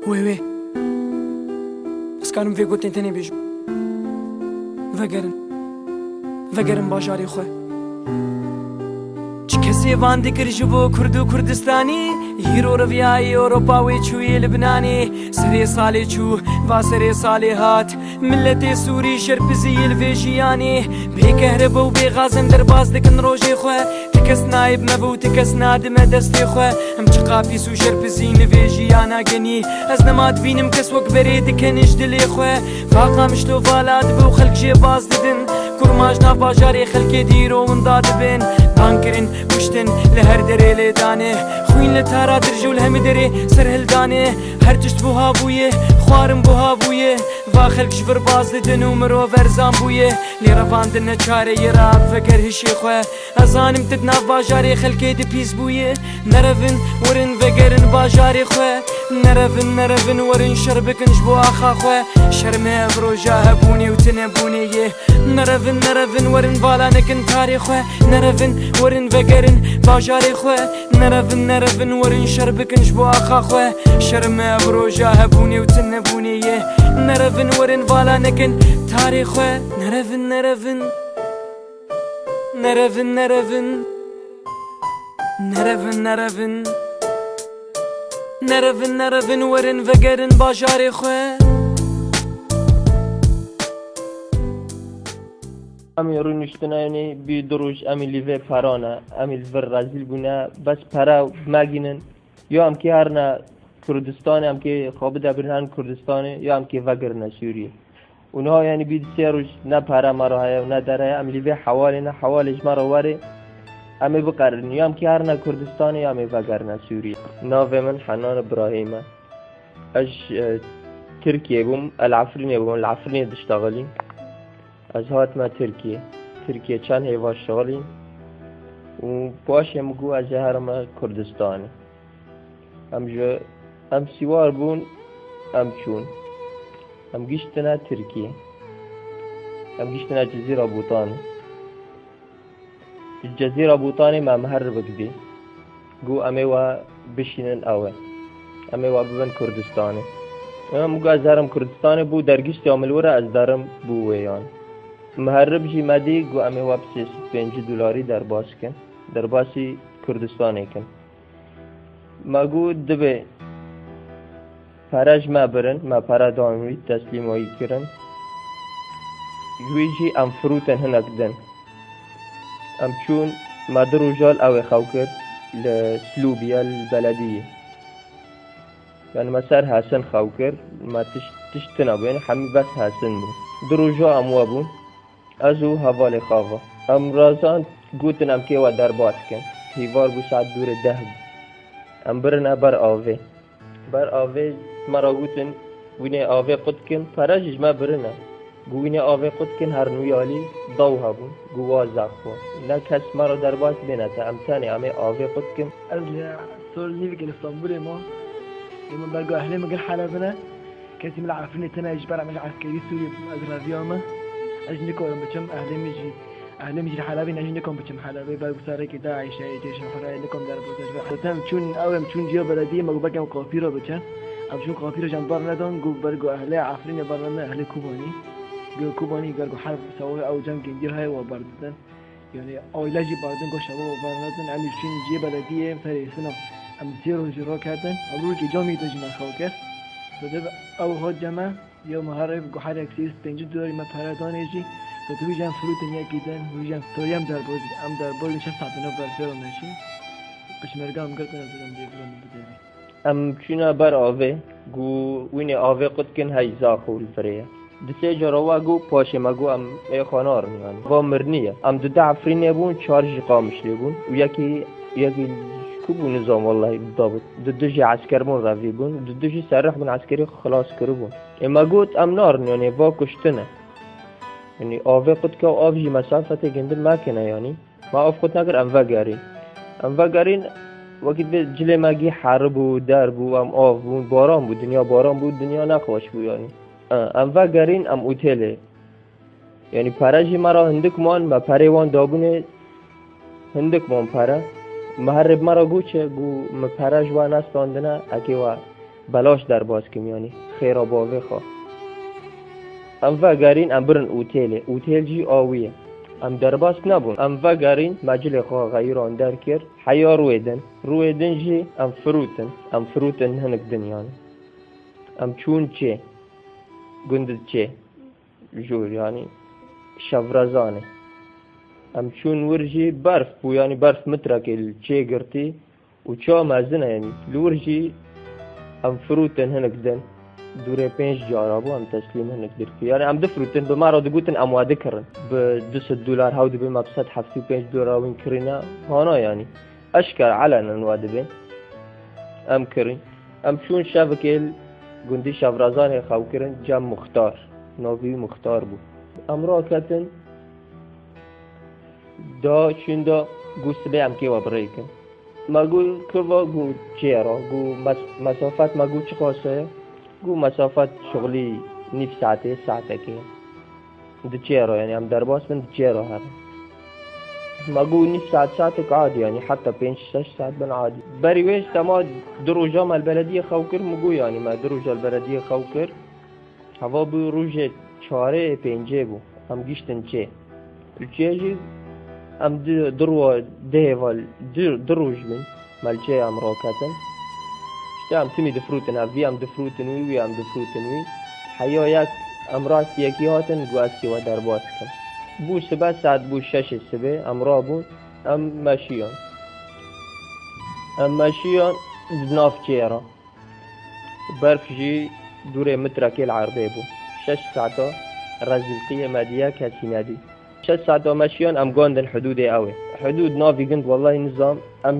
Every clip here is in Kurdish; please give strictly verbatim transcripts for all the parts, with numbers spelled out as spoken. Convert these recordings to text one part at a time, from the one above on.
Wê wê. Ez karim vê gotên tenê bêjim. Vegerin. Vegerin bajarê xwe. Çi kesê van dikir ji bo Kurd û Kurdistanî, îro reviyayê Ewropa wê çûyê Libnanê. Serê salê çû, va serê salê hat. Milletê Sûrî şerpizî yê li vê jiyanê. Bê kehrebe û bê xazen derbas dikin rojê xwe. Ti kes nayê bi me ve û ti kes nadime destê xwe. Em çiqa pîs û şerpizî ne vê jiyana genî. Ez nema dibînim kes wek berê dikin ji dilê xwe. Faqa mişto vala dibe û xelk jê baz didin. Kurmaş nav bajarê xelkê dîro winda dibin. Bang kirin, kuştin, li her derê lê dane. Xwîn li tara dirjî û li hemî derê serhildane. Her tişt buha bûye, xwarin buha bûye. Va xelk ji vir baz didin û mirov erzan bûye. Lê revandin neçare ye, ra veger hişê xwe. Ez zanim tu di nav bajarê xelkê de pîs bûye. Nerevin, werin vegerin bajarê xwe. Nerevin, nerevin, werin şer bikin ji bo axa xwe. Şerme ev roja hebûnê û tinebûnê ye. Nerevin, nerevin, werin vala nekin tarê xwe. Nerevin, werin vegerin bajarê xwe. Nerevin, nerevin, werin şer bikin ji bo axa xwe. Şerme ev roja hebûnê û tinebûnê ye. Nerevin, werin vala nekin tarê xwe. Nerevin, nerevin. Nerevin, nerevin. Nerevin, nerevin. Nerevin, nerevin, werin vegerin bajarê xwe. Em ê rûniştina yanî bî du roj, em ê li vê pera ne, em ê li vir rezîl bûne, bes pere megînin. Ya em kê herine Kurdistanê, em kê xwe bide birin herin Kurdistanê, ya em kê vegirine Sûriyê. Û niha yanî bî du sê roj ne pere me re heye û ne der heye, em li vê hewalê ne, hewalê ji me re were, em ê biqerin. Ya em kê herine Kurdistanê, ya em ê vegerine Sûriyê. Navê min Henan Ibrahîm e. Ez, e, Tirkiyê bûm, el Efrînê bûm, el Efrînê diştexilîm. Ez hatime Tirkiyê. Tirkiyê çend hêva şixilîm û paşê min got ez ê herime Kurdistanê. Em ji, em sîwar bûn, em çûn. Em giştine Tirkiyê. Em giştine Cizîra Botanê. Li Cezîra Botanê me miheribik dî. Got, "Em ê we bişînin ew ê. Em ê we bibin Kurdistanê." Em got, "Ez herim Kurdistanê, bû dergişt ya min li wir e, ez derim bû wê yan." Miherib jî me dî, got, "Em ê we bi sê sed pêncî dolarî derbas kin. Derbasî Kurdistanê kin." Me got, "Dibe pere ji me birin, me pere dan wî, teslîma wî kirin. Ji wî jî em firûtin hinek din." Em çûn, me du roja li ew ê xew kir, li Silûbiyê, li belediyê. Yani me ser hesin xew kir, me tişt, tişt tune bû, yani hemî bes hesin bû. Du roja em we bûn, ez û hevalê xwe ve. Em razand gotin em kê we derbas kin. Hêvar bû saet dûrê deh bû. Em birine ber avê. Ber avê me re gotin, wînê avê qut kin, pere jî ji me birine. Got, "Wînê avê qut kin, herin wî alî daw hebûn." Got, "Wa zaf xwe. Ne kes me re derbas bêne te, em tenê, em ê avê qut kin." Ez li Sol Nîvik li Stenbolê ma. Ê min ber got ehlê min gel Helebine. Kesî min li Efrînê tine ji ber em ji eskerî Sûriyê bû, ez reviyame. Ez jî nikarim biçim, ehlê min jî Ehlê min jî li Helebê ne, jî nikom biçim Helebê, ber bi sarekî DAIŞ'ê, Ceyşê Hurrê, nikom derbas bim. Zaten çûn, ew em çûn ciya belediyê, me got belkî em Qafîra biçin. Em çûn Qafîra jî em ber nedan, got ber got ehlê Efrînê ber nedin, ehlê Kobanî. Got Kobanî ger got herb sewahê ew cem gêndî heye, we ber didin. Yani aile jî ber din, got şeva we ber nedin. Em jî çûn ciyê belediyê, em serê sina. Em sê roj jî raketin. Em rojekê camî din jî me xew kir. Zaten ew hat cem me. Ya me herê bi guherek sê sed pêncî dolarî me pere danê jî, to tu wî jî em firûtin yekî din, wî jî em stoyê em derbas, em derbas şeş saetine ber sêra meşî. Pişmerge em girtin ez em dê birin bidêrê. Em çûne ber avê, got wînê avê qut kin hey zax û li virê ye. Di sê cara we got paşê me got em ê xwe narin yani. Va mirnî ye. Em di du Efrînê bûn, çar jî Qamişlê bûn û yekî, yekî ji ku bû nizam wellahî dabit. Di du jî esker bûn revî bûn, di du jî serrih bûn eskerî xwe xilas kiribûn. Ê me got, "Em narin, yanî va kuştin e." Yanî avê qut ke û av jî mesafetê gindin mekine, yanî me av qut nekir, em vegerîn. Em vegerîn, wekî divê cilê me gî herib bû, der bû, em av bûn, baran bû, dinya baran bû, dinya nexweş bû, yanî. E, em vegerîn, em otêlê. Yanî pere jî me re hindik man, me perê wan dabûnê hindik man pere. Me herê bi me re got çi, got, "Mi pere ji we nestandine, ekê we Belaş derbas kim, yanî xêra bavê xwe. Em vegerîn, em birin otêlê. Otêl jî a wî ye. Em derbas nebûn. Em vegerîn, me cilê xwe xeyiran derkir. Heya rûyê din. Rûyê din jî em firûtin. Em firûtin hinik din, yanî. Em çûn çê. Gund Çê. Jor, yanî Şevrezanê. Em çûn wir jî berf bû, yanî berf mitrekê li çê girtî û ça mezin e, yanî li wir jî em firûtin hinik din. Dûrê pênc cara bû, em teslîm hinik dir kir. Yanî em difirûtin, bi me re digotin em we dikirin. Bi du sed dolar hew dibê me bi sed heftê û pênc dolar wîn kirîne. Hana, yanî eşkere elenen we dibê. Em kirîn. Em çûn şevikê li gundî Şevrazanê xew kirin, cem Muxtar. Navî wî Muxtar bû. Em raketin, da çûn da, got sibê em kê we bi rê kin. Me got kiva, got çêra, got mes-, mesafet me got çiqas e? Got mesafet şixulî nîv saetê, saetekê. Di çêra, yanî em derbas bin, di çêra herin. Me got nîv saet, saetek adî, yanî heta pênc şeş saet bin adî. Berî wê ji dema du roja me li belediyê xew kir, min got, yanî me du roja li belediyê xew kir. Heva bû rojê çarê pêncê bû. Em giştin çê. Li çê jî em di, di ro-, di hêva, di, di roj bin. Me li çê em raketin. Îşte em timî difirûtin, ev vî em difirûtin wî, wî em difirûtin wî. Heya yek em rast yekî hatin, got ez kê we derbas dikim. Bû sibe, saet bû şeşê sibê, em rabûn, em meşiyan. Em meşiyan di nav çêra. Berf jî dûrê mitrekê li erdê bû. Şeş saeta rezîlqiyê me diye kesî nedî. Şeş saeta meşiyan em gandin hidûdê ew ê. Hidûd navî gund wellahî nizam. Em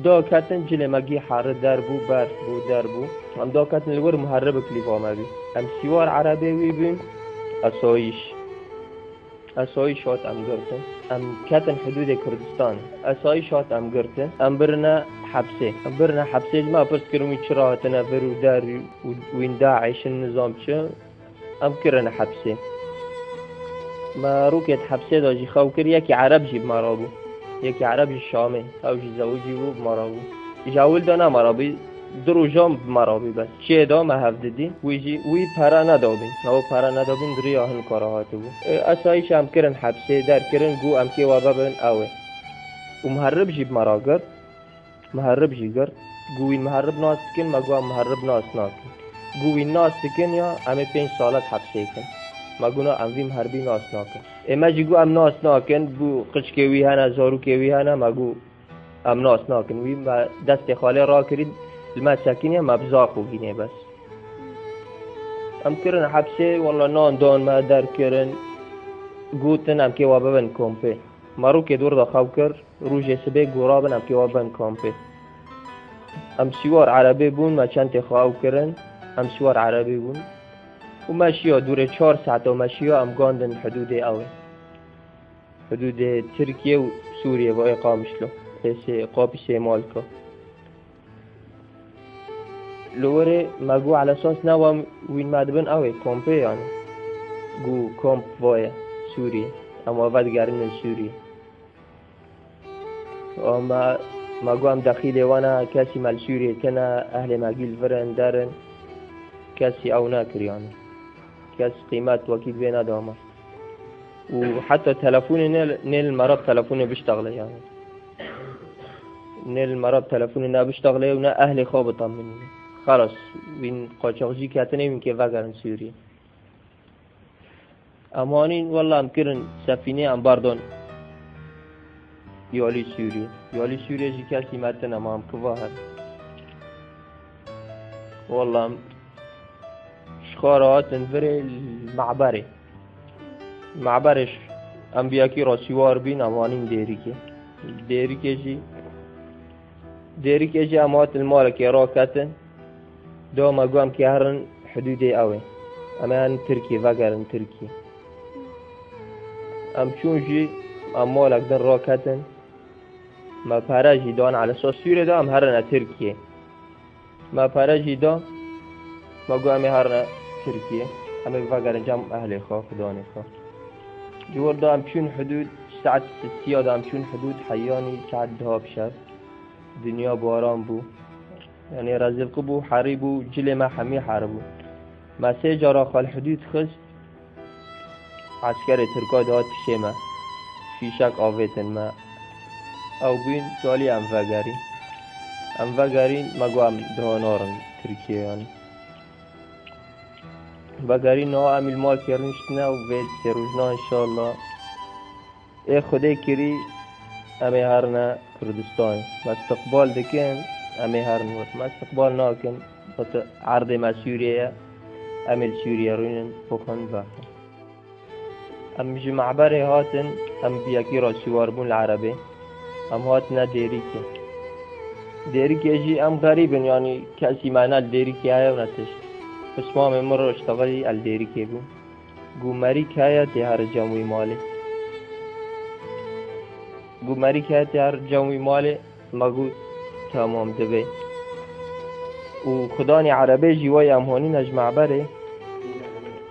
da ketin cilê me gî heri der bû, berf bû, der bû. Em da ketin li wir muherribik lîva me bî. Em sîwar erebê wî bûn, esayîş. Esayîş hat em girtin. Em ketin hidûdê Kurdistanê. Esayîş hat em girtin. Em birine hepsê. Em birine hepsê, ji me pirs kirin wî çira hatine vir û der û wînda eşin nizam çi. Em kirine hepsê. Me rokê di hepsê de jî xew kir, yekî ereb jî bi me re bû. Yekî ereb ji Şamê. Ew jî zewicî bû, bi me re bû. Ji ewil de ne me re bî, du rojan bi me re bî bes. Çê de me hev didî. Wî jî, wî pere nedabîn. Ew pere nedabîn, di riya hin kara hatibû. E, esayîş em kirin hepsê, derkirin, got em kê we bibin, ew ê. Û muherrib jî bi me re girt. Muherrib jî girt. Got wî muherrib nas dikin, me got em muherrib nas nakin. Got wî nas dikin ya, em ê pênc salet hepsê kin. Me got na, em vî muheribî nas nakin. Ê me jî got em nas nakin, got qiçkê wî hene, zarokê wî hene, me got em nas nakin. Wî me destê xalê rakirî, li me sekiniye, me bi zaxo gînê bes. Em kirin hepsê, walla nan dan me, derkirin, gotin em kê we bibin kompê. Me rokê dor de xew kir, rojê sibê got rabin em kê we bibin kompê. Em sîwar erebê bûn, me çentê xwe ew kirin, em sîwar erebê bûn. Û me şiya dûrê çar saeta me şiya, em gandin hidûdê ew ê. Hidûdê Tirkiye û Sûriye, vayê Qamişlo. Ê sê, Qapî Sêmalka. Li wirê me got elesas ne wan wîn me dibin ew ê kompê, yanî. Got komp vayê Sûriye. Em we vedigerînin Sûriye. Û me, me got em dexîlê we ne, kesî me li Sûriyê tine, ehlê me gî li vir in, der in. Kesî ew nekir, yanî. Kes qîmet wekî divê neda me. Û heta telefonê ne, ne li me re bi telefonê biştexile, yanî. Ne li me re bi telefonê ne biştexile û ne ehlê xwe biteminîne. Xelas, wîn qaçaxcî ketine, wîn kê vegerin Sûriyê. Em anîn, wela em kirin sefînê, em berdon yalî Sûriyê. Yalî Sûriyê jî kesî me tine, ma em kiva herin. Wela em ji xwe re hatin virê li me'berê. Me'berê ş-, em bi yekî re sîwar bîn, em anîn Dêrikê. Dêrikê jî, Dêrikê jî em hatin li malekê raketin. Da me got em kê herin hidûdê ew ê. Em ê herin Tirkiyê, vegerin Tirkiyê. Em çûn jî, em malek din raketin. Me pere jî dan, elesas Sûriyê de em herine Tirkiyê. Me pere jî da, me got em ê herine Tirkiyê. Em ê vegerin cem ehlê xwe, xudanê xwe. Ji wir de em çûn hidûd, saet siya de em çûn hidûd, heyanî saet duha bi şev. Dinya baran bû. Yanî rezilqî bû, herî bû, cilê me hemî herî bû. Me sê cara xwe li hidûd xist, eskerê Tirka dihat pişê me. Fîşek avêtin me. Ew bûn, talî em vegerîn. Em vegerîn, me got em daha narin Tirkiyê yanî. Vegerîn niha em ê li malkê rûniştine û vê sê rojna înşallah. Ê Xwedê kirî, em ê herine Kurdistanê. Me istiqbal dikin, em ê herin wir. Me istiqbal nakin, xwe tu erdê me Sûriyê ye, em ê li Sûriyê rûnin, xwe xwe vekin. Em ji Me'berê hatin, em bi yekî re siwar bûn li erebê. Em hatine Dêrikê. Dêrikê jî em xerîb in, yanî kesî me ne li Dêrikê heye û ne tişt. Pismamê min roj tevelî el Dêrikê bû. Got merîk heye tê here cem wî malê. Got merîk heye tê here cem wî malê. Me got, tamam, divê. Û xudanî erebê jî wayê em honîne ji Me'berê.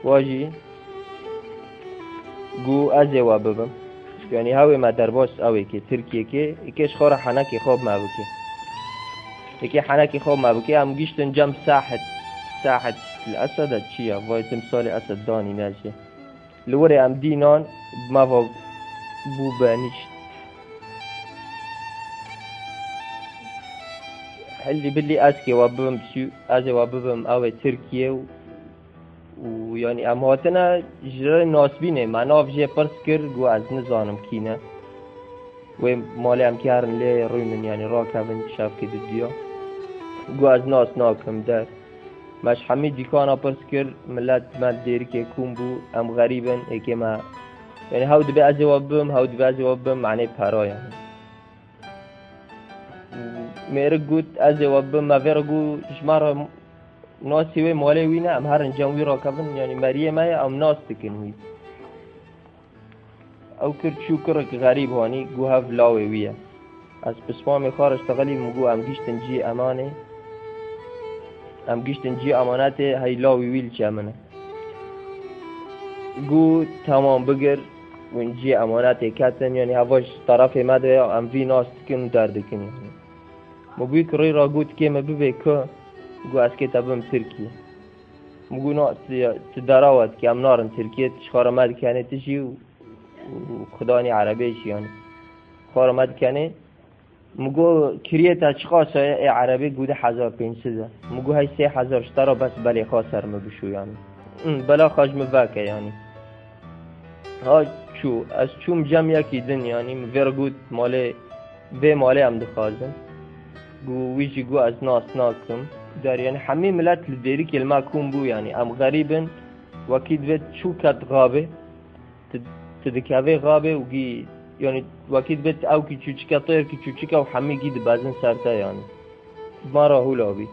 Wa jî got, ez ê we bibim. Yanî hewê me derbas ew êkê, Tirkiyekê, êkê ji xwe re henekê xwe bi me bike. Êkê henekê xwe bi me bike, em giştin cem Sahit. Sahit li Esed e çi ye? Vay timsalê Esed danî ne jî. Li wirê em dînan, bi me ve bû benîşt. Hillî billî ez kê we bibim, çi-, ez ê we bibim, ew ê Tirkiyê û, û yanî em hatine ji rê nasbînê, me nav jê pirs kir, got ez nizanim kî ne. Wê malê em kê herin lê rûnin, yanî rakevin şevkê diduya. Got ez nas nakim der. Me ji hemî dîkana pirs kir, milet me Dêrikê kom bû, em xerîb in, êkê me, yanî hew dibe ez ê we bibim, hew dibe ez ê we bibim, manê pera yanî. Mêrik got, ez ê we bibim, me vê re got, ji me re nasî wê malê wî ne, em herin cem wî rakevin, yanî meriyê me ye, em nas dikin wî. Ew kir çû, kirik xerîb hanî, got hev lawê wî ye. Ez pismamê xwe re ji texelî min got, em giştin cî emanê, em giştin cî emanetê, hey lawî wî li çe min e. Got, temam, bigir, hûn cî emanetê ketin, yanî heva ji terefê me de ya, em vî nas dikin û derdikin yanî. Min got, rê re got, kê min bibê ku? Got, ez kê te bim Tirkiyê. Min got, na, tu, tu dera we dikî, em narin Tirkiyê, tu ji xwe re me dikenê tu jî û, û xudanî erebê jî yanî. Xwe re me dikenê. Min got, kiriyê te çiqas e, ê erebê? Got, du hezar pênc sed e. Min got, hey sê hezar ji te re bes, belê xwe ser min bişû yanî. Him, bela xwe ji min veke yanî. Ha çû, ez çûm cem yekî din yanî, min vê re got, malê, vê malê em dixwazin. Got, wî jî got, ez nas nakim. Der yanî hemî milet li Dêrikê li me kom bû yanî, em xerîb in, wekî divê çû ket xabê, tu, tu dikevê xabê û gî, yanî wekî divê tu ew kî çûçike, têr kî çûçike û hemî gî dibezin ser te yanî. Ma rahûla bî.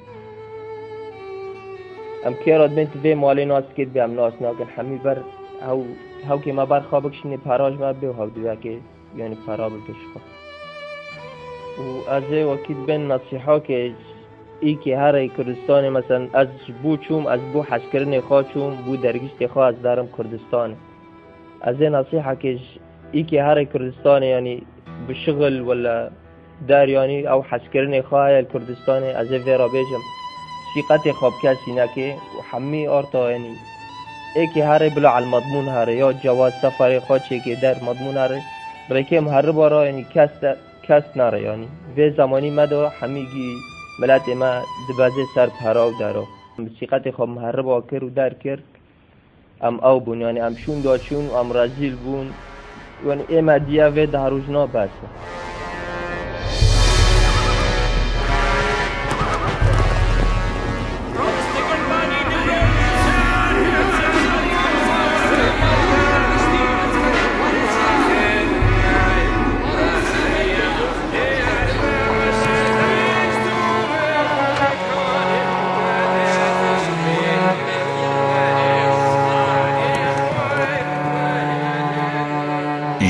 Em kê re dibên tu vê malê nas dikê, dibê em nas nakin. Hemî ber hew, hewkê me ber xwe bikişînê, pera ji me bê û hew divekê, yanî pera bike ji xwe. Û ez ê wekî dibên nesîha ke îkê herê Kurdistanê, meselen ez ji bo çûm, ez bo hezkirinê xwe çûm, bo dergiştê xwe ez derim Kurdistanê. Ez ê nesîhekê ji îkê herê Kurdistanê, yanî bi şixil wele der, yanî ew hezkirinê xwe heye li Kurdistanê, ez ê vê re bêjim, sîqetê xwe bi kesî neke û hemî arta, yanî êkê herê bila el medmûn herê, ya cewaz seferê xwe çêkê der medmûn herê, rêkê miheriba re, yanî kes de, kes nere, yanî vê zemanî me de hemî gî miletê me dibeze ser pera û dera. Sîqetê xwe miheriba kir û derkir. Em ew bûn, yanî em şûn da çûn û em rezîl bûn. Yanî ê me diye vê deh rojna bes e.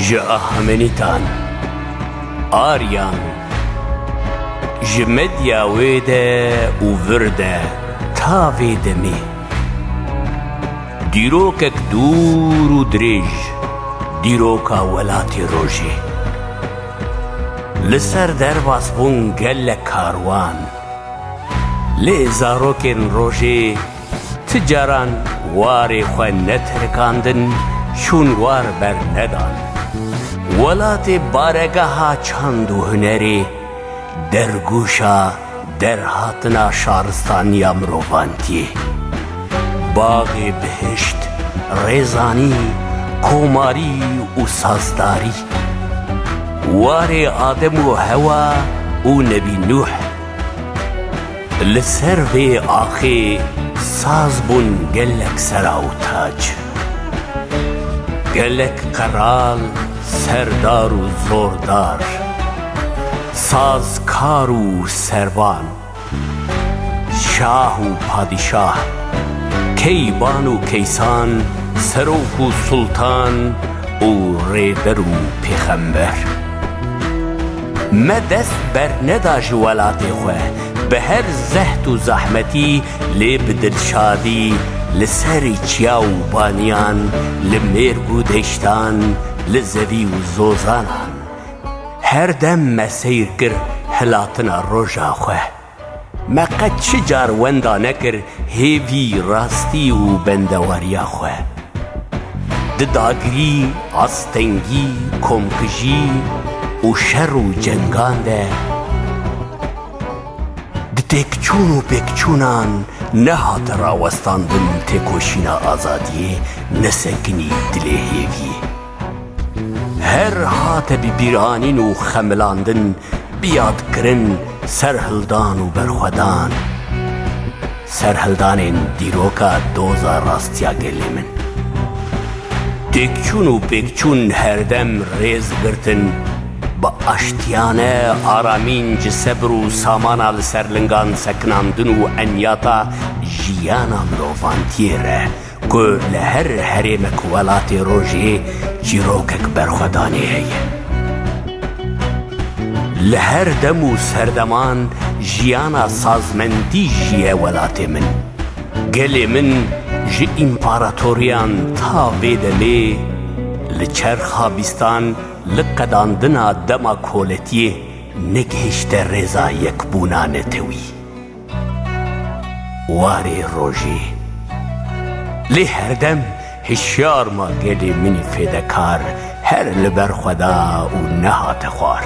Ji Ahmenîtan, Aryan, ji medya wê de û vir de ta vê demê. Dîrokek dûr û dirêj, dîroka welatê rojê. Li ser derbas bûn gelek karwan. Lê zarokên rojê ti caran warê xwe netirikandin, şûn war bernedan. Welatê baregeha çand û hunerê, dergûşa derhatina şaristaniya mirovantiyê. Baxê bihişt, rêzanî, komarî û sazdarî. Warê Adem û Hewa û Nebî Nûh. Li ser vê axê saz bûn gelek sera û tac. Gelek qeral, serdar û zordar, sazkar û servan, şah û padîşah, keyban û keysan, serok û sultan û rêber û pêxember. Me dest berneda ji welatê xwe, bi her zeht û zehmetî, lê bi dilşadî, li serê çiya û baniyan, li mêrg û deştan, li zevî û zozanan. Her dem me seyr kir hilatina roja xwe. Me qet çi car wenda nekir hêvî, rastî û bendewariya xwe. Di dagirî, astengî, komkujî û şer û cengan de, di têkçûn û pêkçûnan nehate rawestandin têkoşîna azadiyê, nesekinî dilê hêviyê. Her hate bibîranîn û xemilandin, biyadkirin, serhildan û berxwedan. Serhildanên dîroka doza rastiya gelê min. Têkçûn û pêkçûn herdem rêz girtin, bi aştiyane aramîn ji sebir û samana li ser lingan sekinandin û enyata jiyana mirovantiyê re. Ku li her herêmek welatê rojê çîrokek berxwedanê heye. Li her dem û serdeman jiyana sazmendî jiye welatê min. Gelê min ji împaratoriyan ta vê demê li çerxa bîstan li qedandina dema koletiyê negihişte rêza yekbûna netewî. Warê rojê. Lê herdem hişyar ma gelê min î fêdekar, her li ber xwe da û nehate xwar.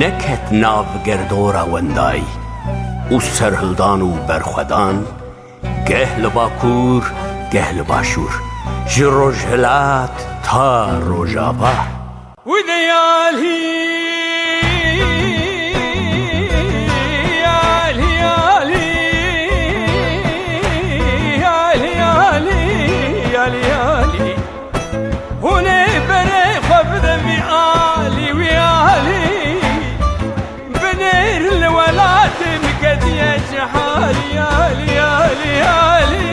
Neket nav gerdora wendayî û serhildan û berxwedan, geh li bakur, geh li başûr, ji rojhilat ta rojava. Û de yalî, yalî, yalî, yalî, yalî, yalî, yalî. Hûn ê berê xwe bide vî alî, wî alî. Binêr li welatê min ketiye ji halî, alî, alî, alî,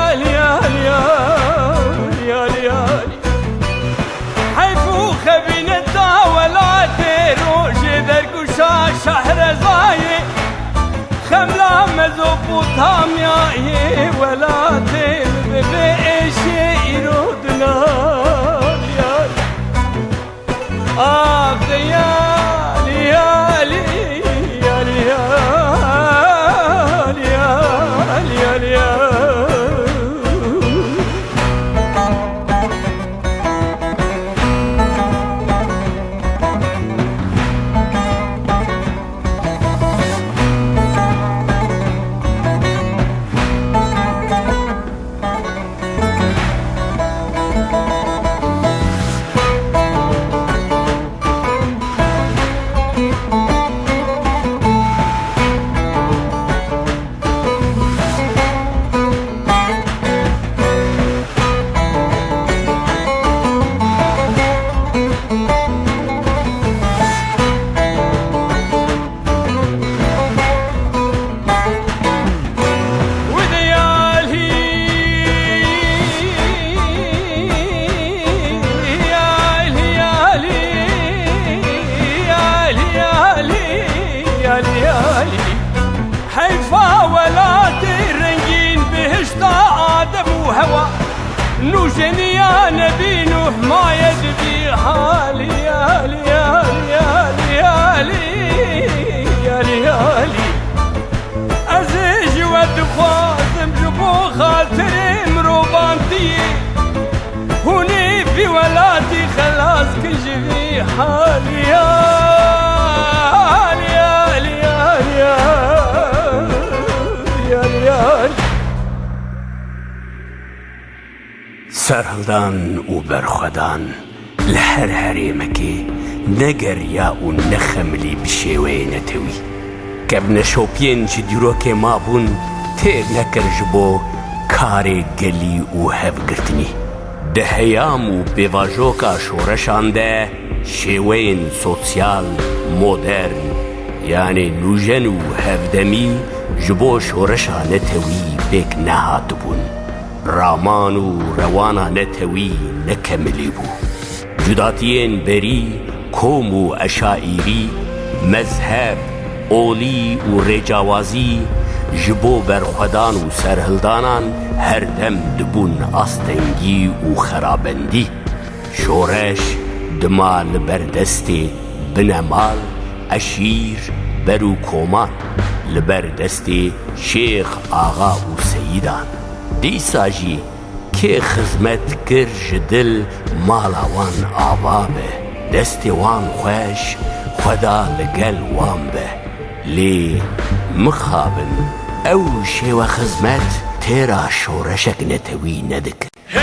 alî, alî, alî, alî, alî. Heyf û xebîneta welatê rojê dergûşa Şehrezayê. Xemla Mezopotamyayê welatê min bi vê êşê îro dinal, yar. Ax de yalî, yalî, yalî, yalî, yalî, yalî, yalî, yalî. Heyfa welatê rengîn, bihişta Adem û Hewa. Nûjeniya Nebî Nûh maye di vî halî, halî, halî, halî, halî, halî, halî. Hal yar, yar, yar, yar, yar, yar. Serhildan û berxwedan li her herêmekê ne geriya û ne xemilî bi şêweyê netewî. Kevneşopiyên ji dîrokê mabûn têr nekir ji bo karê gelî û hevgirtinî. Di heyam û pêvajoka şoreşan de şêweyên sosyal, modern, yanê nûjen û hevdemî ji bo şoreşa netewî pêk nehatibûn. Raman û rewana netewî ne kemilî bû. Cudatiyên berî, kom û eşaîrî, mezheb, olî û rêcawazî ji bo berxwedan û serhildanan her dem dibûn astengî û xerabendî. Şoreş dima li ber destê binemal, eşîr, ber û koman, li ber destê şêx, axa û seyidan. Dîsa jî kê xizmet kir ji dil mala wan ava be, destê wan xweş, Xweda li gel wan be. Lê mixabin, ew şêwe xizmet têra şoreşek netewî nedikir. Hey,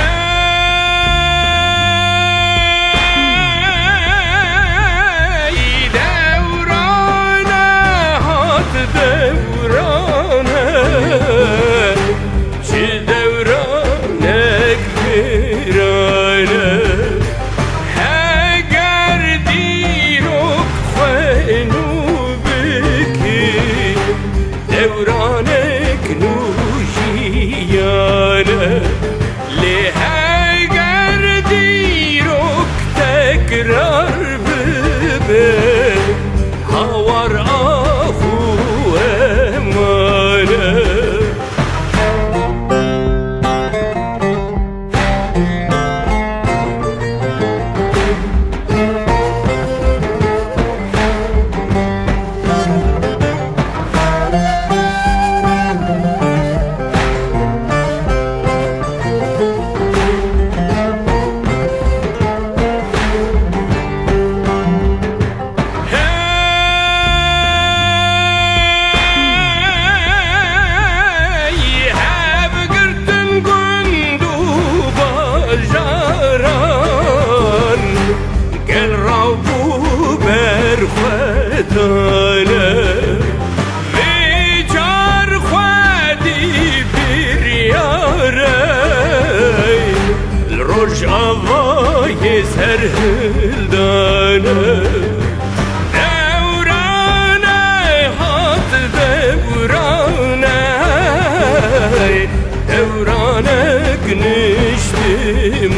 dewrane hat dewrane, çi dewranek mêrane. Heger dîrok xwe nû bikî, dewranek nû jiyane. Lê heger dîrok tekrar bibe, hawar ax û emane. Hey, hevgirtin gund û bajaran, gel raw bû berxwedane. Vê car xwedî biryare, li Rojavayê serhildane. Dewrane hat dewrane, dewranek niştimane.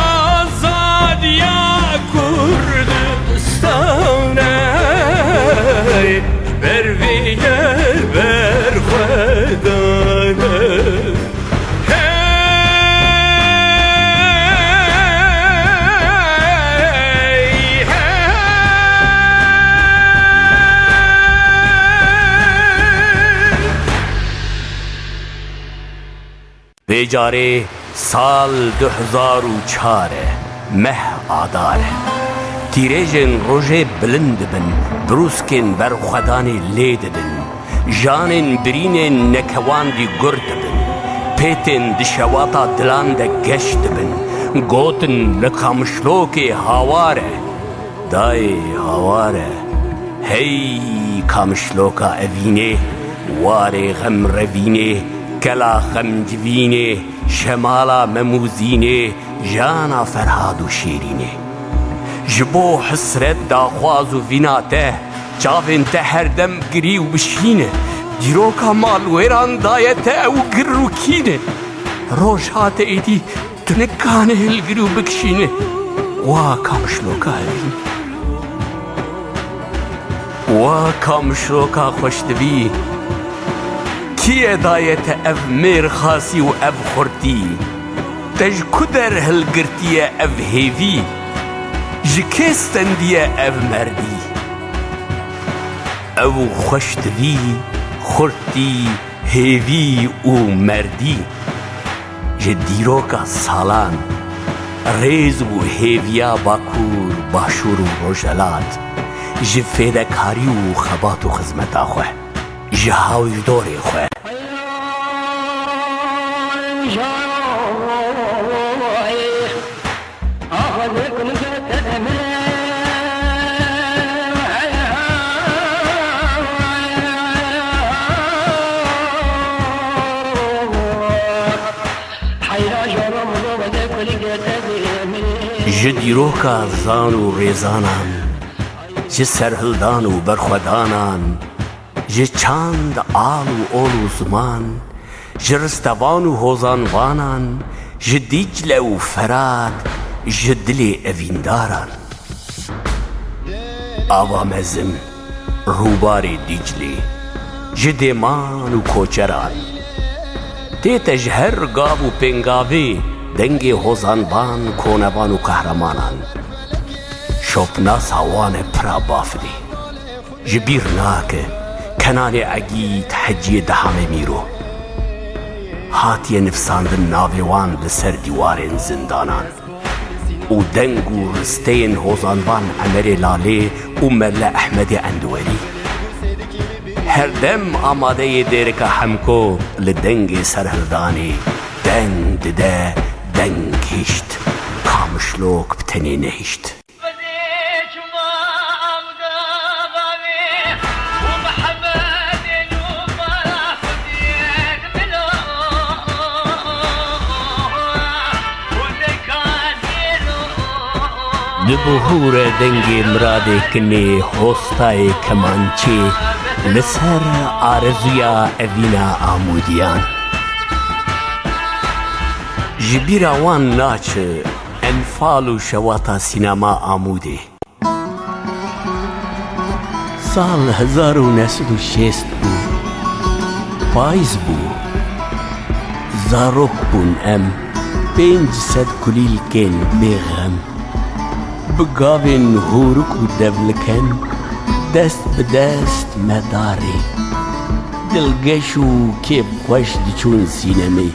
Azadiya Kurdistane, ji ber vê ye berxwedane. Hey, hey. Vê carê sal du hezar û çar e, meh adar e. Tîrêjên rojê bilind dibin, brûskên berxwedanê lê didin. Janên birînên nekewandî gur dibin. Pêtên di şewata dilan de geş dibin. Gotin li Kamişlokê hawar e. Dayê hawar e. Hey Kamişloka evînê, warê xem revînê, kela xem civînê, şemala Mem û Zînê, jana Ferhad û Şêrînê. Ji bo hisret, daxwaz û vîna te, çavên te her dem girî û bişîn e. Dîroka malwêran daye te ew gir û kîn e. Roj hate êdî, tu nikane hilgir û bikişîne. Wa Kamişloka evîn. Wa Kamişloka xweştivî. Kî ye daye te ev mêrxasî û ev xurtî? Te ji ku der hilgirtiye ev hêvî? Ji kê stendiye ev merdî? Ew xweştivî, xurtî, hêvî û merdî ji dîroka salan Rêz û hêviya Bakur, Başûr û Rojhelat, ji fêdekarî û xebat û xizmeta xwe, ji hawirdorê xwe. Ji dîroka zan û rêzanan, ji serhildan û berxwedanan, ji çand, al û ol û ziman, ji ristevan û hozanvanan, ji Dîcle û Ferat, ji dilê evîndaran. Ava mezin, rûbarê Dîclê, ji dêman û koçeran. Tête ji her gav û pêngavê dengê hozanvan, konevan û qehremanan. Şopnasa wan e pira bafidê. Ji bîr nake Kenanê Egîd, Heciyê Dehamê Mîro. Hatiye nivsandin navê wan li ser dîwarên zindanan. Û deng û risteyên hozanvan Emerê Lalê û Melle Ehmedê Endiwerî. Herdem amadeyê dêrika Hemko li dengê serhildanê deng dide, deng hişt. Kamişlok bi tenê nehişt. Dibihûre dengê miradê kinê, hostayê kemançê, li ser arezuya evîna Amûdiyan. Ji bîra wan naçe Enfal û şewata sînema Amûdê. Sal hezar û neh sed û şêst bû. Payîz bû. Zarok bûn em, pênc sed kulîlkên bêxem. Bi gavên hûrik û devliken, dest bi dest me darê. Dilgeş û kêfxweş diçûn sînemê.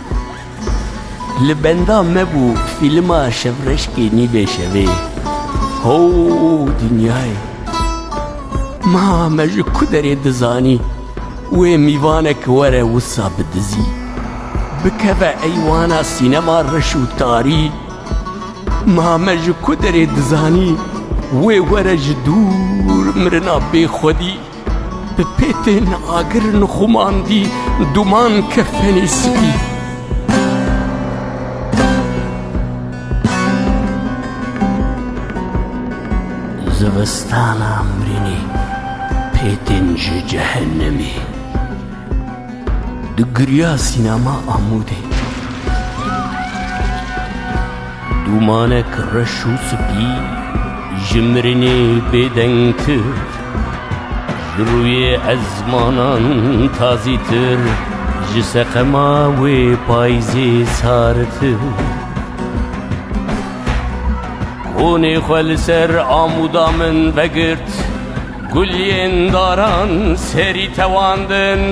Li benda me bû fîlma Şevreşkê nîvê şevê. Ho dinyayê! Ma me ji ku derê dizanî wê mîvanek were wisa bidizî? Bikeve eywana sînema reş û tarî. Ma me ji ku derê dizanî wê were ji dûr mirina bêxwedî? Bi pêtên agir nixumandî duman kefenê spî. Zivistana mirinê, pêtên ji cehennemê. Digiriya sînema Amûdê. Dûmanek reş û spî ji mirinê bêdengtir, ji rûyê ezmanan tazîtir, ji seqema wê payîzê sartir. Konê xwe li ser amûda min vegirt, guliyên daran serî tewandin,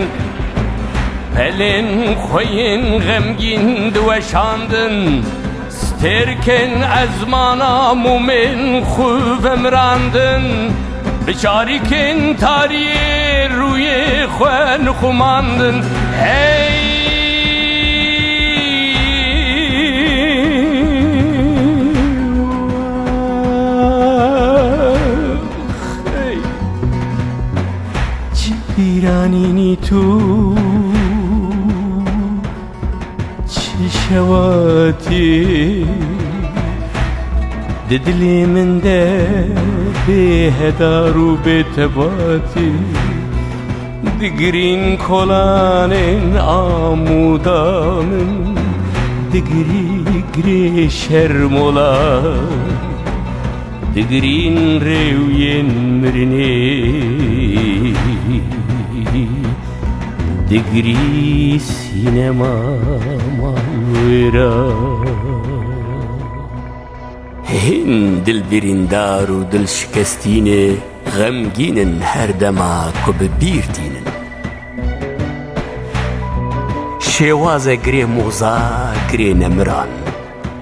pelên xweyên xemgîn diweşandin, stêrkên ezmana mûmên xwe vemirandin, bi çarîkên tariyê rûyê xwe nixumandin. Hey! Hey! Çi pîranînî tu, çi şewatî, di dilê min de bêhedar û bêtebatî. Digirîn kolanên amûda min, digirî girê şermola, digirîn rêwiyên mirinê, digirî sînema malwêra. Hîn dilbirîndar û dilşikestî ne, xemgîn in her dema ku bi bîr tînin. Şêwaze girê moza, girê nemiran.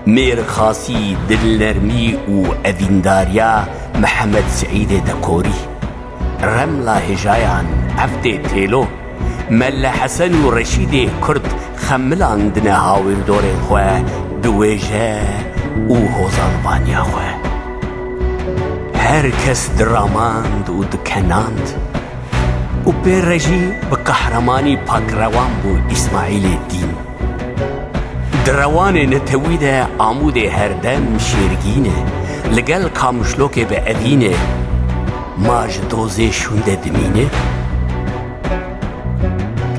Mêrxasî, dilnermî û evîndariya Mihemed Seîdê Dekorî, remla hêjayan, evdê têlo, Melle Hesen û Reşîdê Kurd xemilandine hawîrdorên xwe bi wêje û hozanvaniya xwe. Her kes diramand û dikenand û pê re jî bi qehremanî pakrewan bû Îsmaîlê Dîn. Di rewanê netewî de Amûdê herdem şêrgîn e, li gel Kamûşlokê bi evîn e, ma ji dozê şûnde dimîne.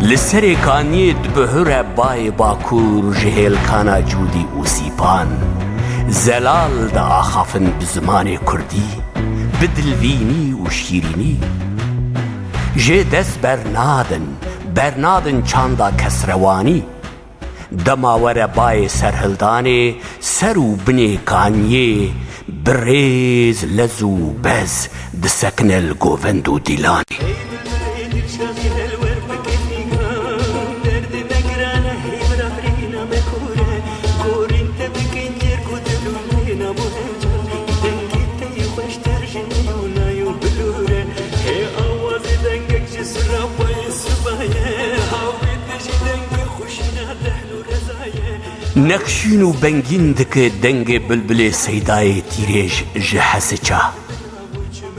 Li serê kaniyê dibihure bayê Bakur ji hêlkana Cûdî û Sîpan, zelal diaxafin bi zimanê kurdî, bi dilvînî û şîrînî. Jê dest bernadin, bernadin çanda kesrewanî. Dema were bayê serhildanê, ser û binê kaniyê, bi rêz, lez û bez disekine li govend û dîlanê. Nexşîn û bengîn dike dengê bilbilê Seydayê Tîrêj ji Hesiça.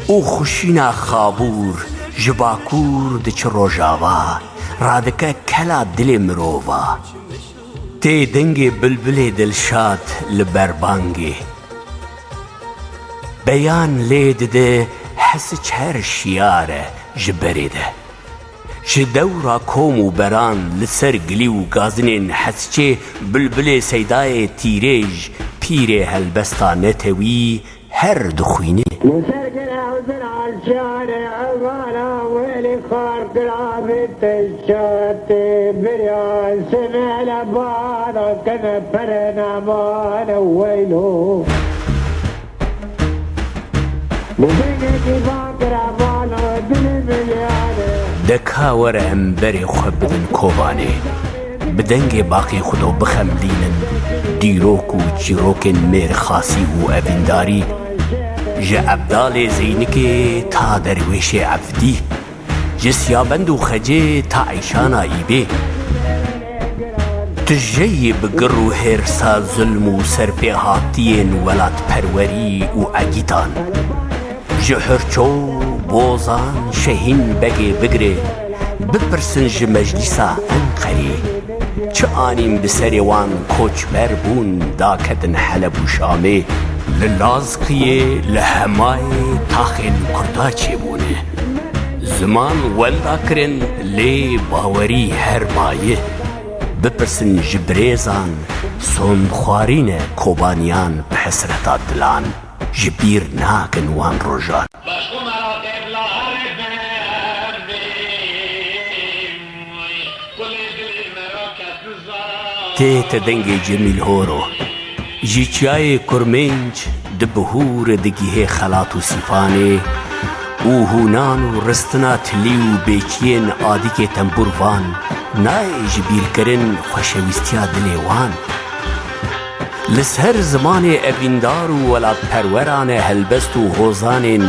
Û xuşîna Xabûr ji Bakur diçi Rojava, radike kela dilê mirova. Tê dengê bilbilê Dilşad li berbangê. Beyan lê dide Hesiç her şiyar e ji berê de. Ji dewra kom û beran li ser gilî û gazinên Hesiçê bilbilê Seydayê Tîrêj, pîrê helbesta netewî, her dixwîne. Li ser gire huzur alşarê evana welî xar kirabî tişatê birya simele bana kene pere namane weylo. Bi dengekî bakira bana dilê milyane. De ka were em berê xwe bidin Kobanê. Bi dengê baqî xwe do bixemlînin dîrok û çîrokên mêrxasî û evîndarî, ji Ebdalê Zeynikê ta Derwêşê Evdî, ji Siyabend û Xecê ta Eyşana Îbê. Tu jeyî bi gir û hêrsa zulm û serpêhatiyên welatperwerî û egîtan. Ji Hirço, Bozan, Şehîn Begê bigire, bipirsin ji Meclîsa Enqerê, çi anîn bi serê wan koçber bûn, daketin Heleb û Şamê. Li Lazqiyê, li Hemayê taxên Kurda çêbûne. Ziman wenda kirin, lê bawerî her maye. Bipirsin ji birêzan, sondxwarî ne Kobaniyan bi hesreta dilan. Ji bîr nakin wan rojan. Tê te dengê Cemîl Horo. Ji çiyayê Kurmênc di bihûre digihê Xelat û Sîfanê û hûnan û ristina tilî û bêçiyên adîkê tembûrvan nayê ji bîr kirin xweşewîstiya dilê wan. Li ser zimanê evîndar û welatperweran e helbest û hozanên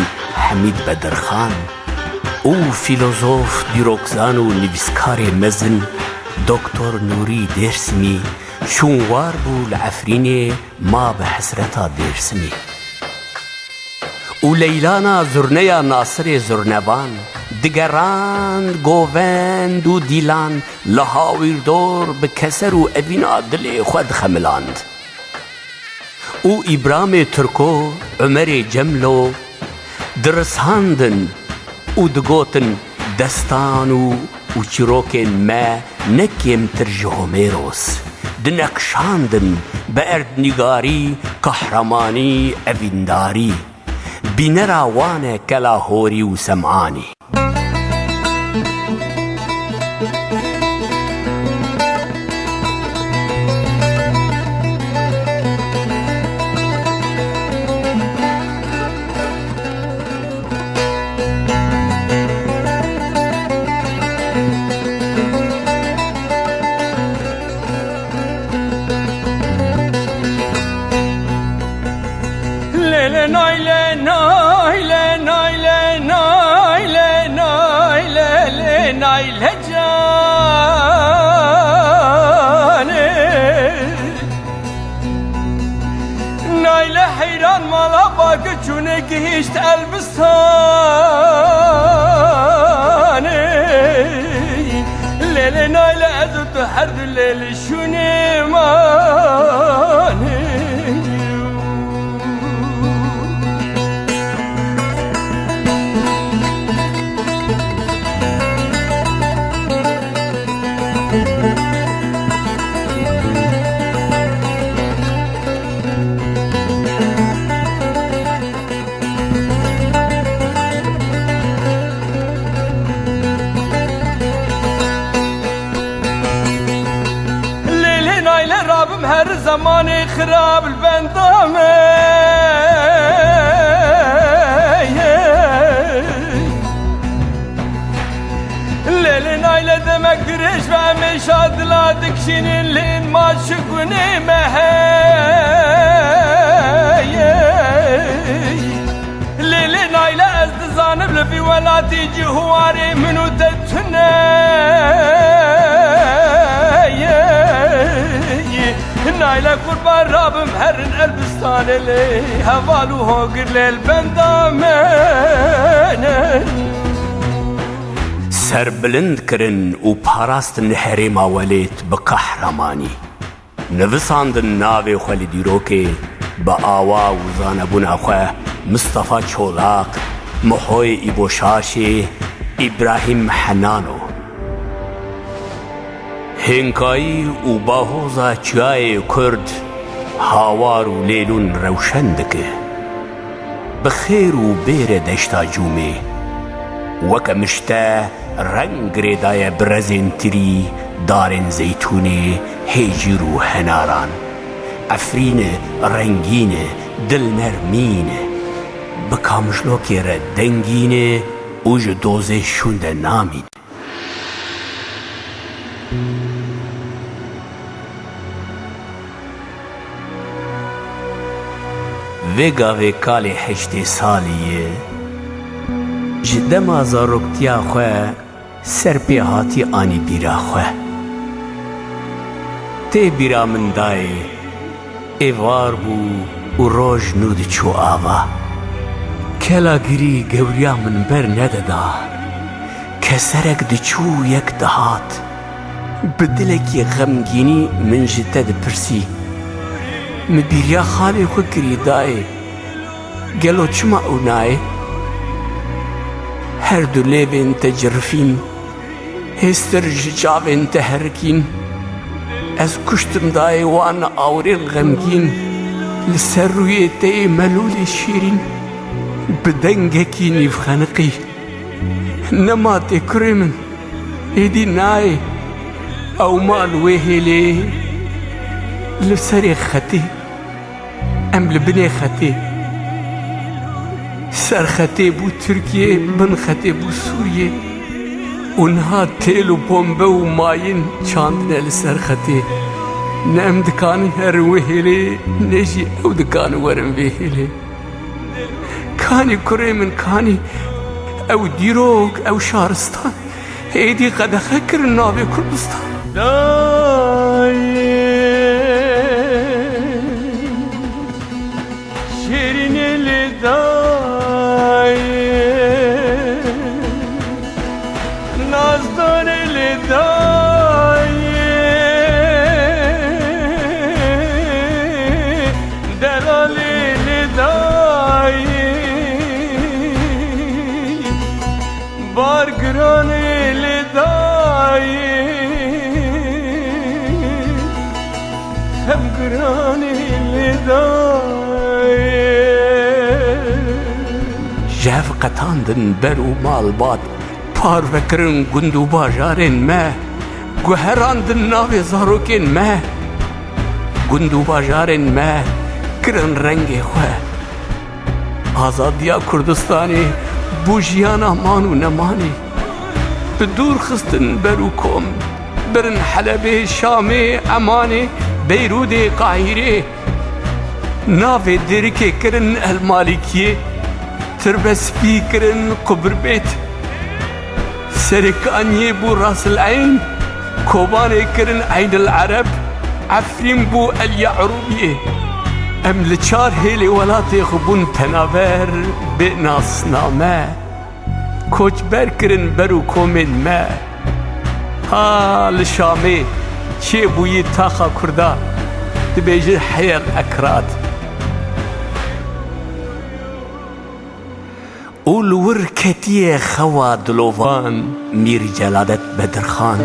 Hemîd Bedirxan û fîlozof, dîrokzan û nivîskarê mezin Doktor Nûrî Dêrsimî şûnwar bû li Efrînê ma bi hesreta Dêrsimî. Û leylana zurneya Nasirê Zurnevan digerand govend û dîlan li hawîrdor bi keser û evîna dilê xwe dixemiland. Û Îbramê Tirko, Umerê Cemlo dirisandin û digotin, destan û û çîrokên me ne kêmtir ji Homêros dineqşandin bi erdnîgarî, qehremanî, evîndarî. Bînera wan e Kela Horî û Semanî. Elbistanê, lêlê nayle ez û tu her du lêlî şûnê manê. Lê lê nayle rabim her zemanê xirab li benda me. Lê lê nayle demek dirêj ve em êşa dila dikşînin lên ma çi gunê me heye. Lê lê nayle ez dizanim li vî welatî cî huwarê min û te tune ye. Nayle qurban rabim herin Elbistanê lê heval û hogir lê li benda me ne. Serbilind kirin û parastin herêma Welêt bi qehremanî. Nivisandin navê xwe li dîrokê bi awa û zanebûna xwe Mistefa Çolaq, Mihoyê Îboşaşê, Îbrahîm Henano. Hênkayî û bahoza çiyayê Kurd hawar û lêlûn rewşen dike. Bi xêr û bêre deşta Cûmê. Weke mişte reng girêdaye bi rezên tirî, darên zeytûnê, hêcîr û henaran. Efrîn e, rengîn e, dilnermîn e. Bi kamijlokê re dengîn e û ji dozê şûnde namîne. Vê gavê kalê heştê salî ye. Ji dema zaroktiya xwe ser pê hatî anî bîra xwe. Tê bîra min dayê, êvar bû û roj nû diçû ava. Kelagirî gewriya min ber nedida. Keserek diçû yek dihat. Bi dilekî xemgînî min ji te dipirsî, mi bîriya xalê xwe kirî dayê. Gelo çima ew nayê? Her du lêvên te cirifîn, hêstir ji çavên te herikîn. Ez kuştim dayê wan awirên xemgîn, li ser rûyê te yê melûlê şîrîn, bi dengekî nîvxeniqî. Nema tê kurê min, êdî nayê. Ew ma li wê hêlê, li serê xetê. Em li binê xetê. Ser xetê bû Tirkiye, bin xetê bû Sûriye. Û niha têl û bombe û mayîn çandine li ser xetê. Ne em dikanin herin wê hêlê, ne jî ew dikanin werin vê hêlê. Kanî kurê min, kanî ew dîrok, ew şaristan. Êdî qedexe kirin navê Kurdistan. Dayê, şêrînê lê dayê, nazdanê lê dayê, delalê lê dayê. Bar giranê lê dayê, xem giranê lê dayê. Jev qetandin ber û malbat, parve kirin gund û bajarên me, guherandin navê zarokên me. Gund û bajarên me kirin rengê xwe. Azadiya Kurdistanê bû jiyana man û nemanê. Bi dûr xistin ber û kom, birin Helebê, Şamê, Emanê, Beyrûdê, Qahîrê. Navê Dêrikê kirin El Malikiyê, Tirbe Spî kirin Qubirbêt. Serê Kaniyê bû Rasil Eyn, Kobanê kirin Eynil Ereb, Efrîn bû El Ye'rûbiyê. Em li çar hêlê welatê xwe bûn penaber, bê nasname. Koçber kirin ber û komên me. Ha li Şamê çêbûyî taxa Kurda, dibêjin Heyel Ekrat. Û li wir ketiye xewa dilovan, Mîr Celadet Bedirxan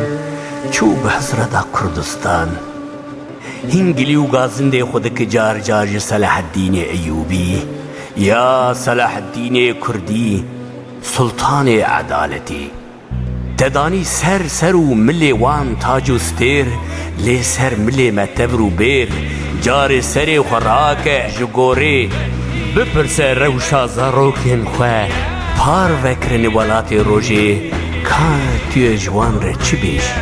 çû bi hizreta Kurdistan. Hingilî û gazindê xwe dike car car ji Selaheddînê Eyûbî, ya Selaheddînê Kurdî, Sultanê Edaletî. Te danî ser ser û milê wan tac û stêr, lê ser milê me tevr û bêr, carê serê xwe rake ji gorê. Bipirse rewşa zarokên xwe, parve kirinê welatê rojê, ka tu yê ji wan re çi bêjî?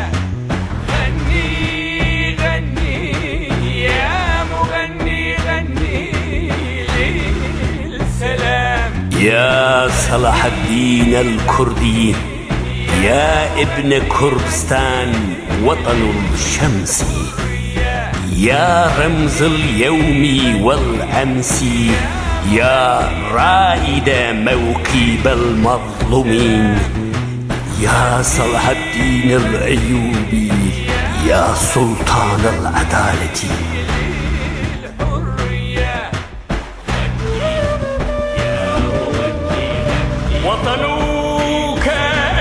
Ya Selaheddîn el Kurdî, ya Ibne Kurdistan, wetenul şemsî, ya remzil yewmî wel emsî, ya raîde mewkî bel mezlumîn, ya Selaheddîn el Eyûbî, ya Sultan el Edaletî. وطنك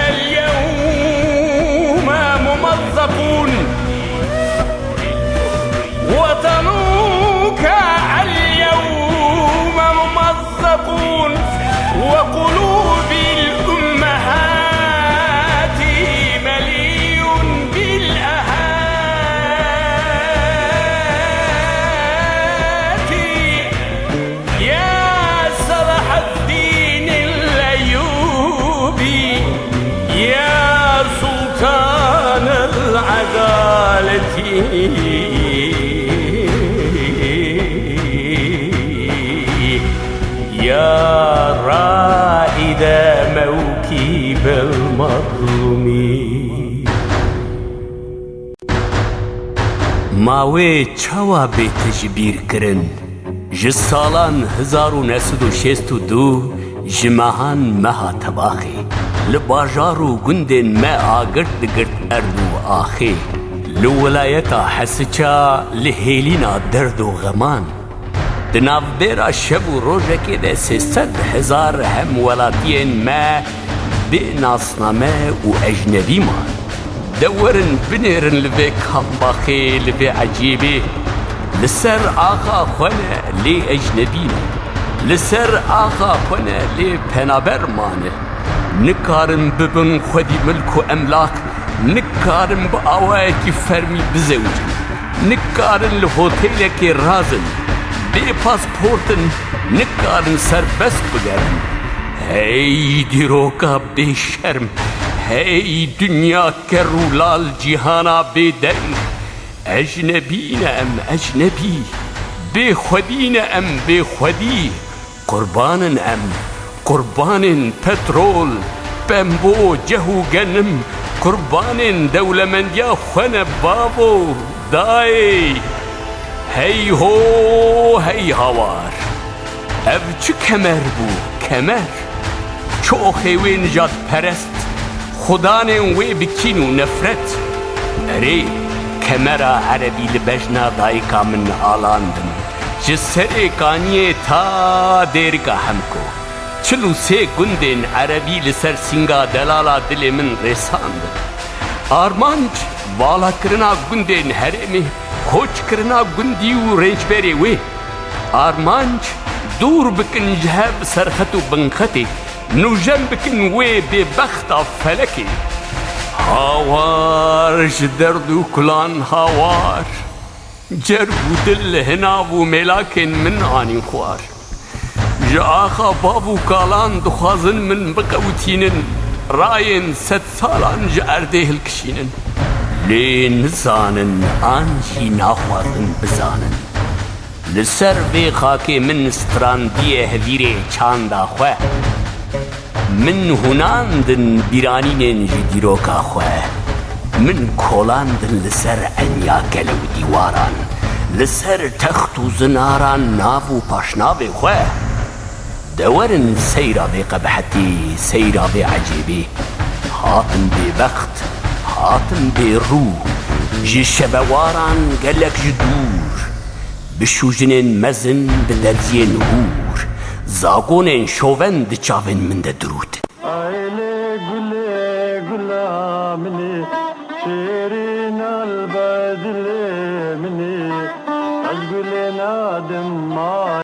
اليوم ممزق، وطنك اليوم ممزق، وقلوب الأمهات مليء بالآهات. يا صلاح الدين الأيوبي، يا سلطان العدالة، يا رائد موكب المظلومين. Ma wê çawa bê tejbîr kirin? Ji salan hezar û neh sed û şêst û du ji mehan meha tebaxê, li bajar û gundên me agirt digirt erd û axê. Li welayeta Hesiça li hêlîna derd û xeman, di navbera şev û rojekê de sê sed hezar hemwelatiyên me bê nasname û ecnebî man. De werin binêrin li vê kambaxê, li vê ecêbê. Li ser axa xwe ne, lê ecnebî ne. Li ser axa xwe ne, lê penaber mane. Nikarin bibin xwedî milk û emlak, nikarin bi awayekî fermî bizewicin, nikarin li hotelekê razin, bê pasport in, nikarin serbest bigerin. Hey dîroka bêşerm, hey dinya ker û lal, cîhana bêdeng. Ecnebî ne em, ecnebî. Bê xwedî ne em, bê xwedî. Qurban in em, qurbanên petrol, pembo, ceh û genim, qurbanên dewlemendiya xwe ne bavo, dayê. Hey ho, hey hawar. Ev çi kemer bû, kemer? Çi oxê wê nijadperest, xudanên wê bi kîn û nefret? Erê, kemera erebî li bejna dayika min alandin. Ji serê Kaniyê ta Dêrika Hemko, çil û sê gundên erebî li ser sînga delala dilê min rêsandin. Armanc, valakirina gundên herêmê, koçkirina gundî û rêncberê wê. Armanc, dûr bikin ji hev serxet û binxetê, nûjen bikin wê bêbexta felekê. Hawar ji derd û kulan hawar, cerg û dil, hinav û mêlakên min anîn xwar. Ji axa bav û kalan dixwazin min biqewitînin, rayên sedsalan ji erdê hilkişînin. Lê nizanin an jî naxwazin bizanin. Li ser vê xakê min strandiye hevîrê çanda xwe. Min hûnandin bîranînên ji dîroka xwe. Min kolandin li ser enya gel û dîwaran. Li ser text û zinaran nav û paşnavê xwe. De werin seyra vê qebhetî, seyra vê ecêbî. Hatim bêbext, hatim bêrû. Ji şevewaran gelek ji dûr. Bi şûjinên mezin, bi derziyên hûr. Zagonên şoven di çavên min de dirût. Aylê gulê gula minî, şêrîn al bedilê minî, ez gulê nadim ma.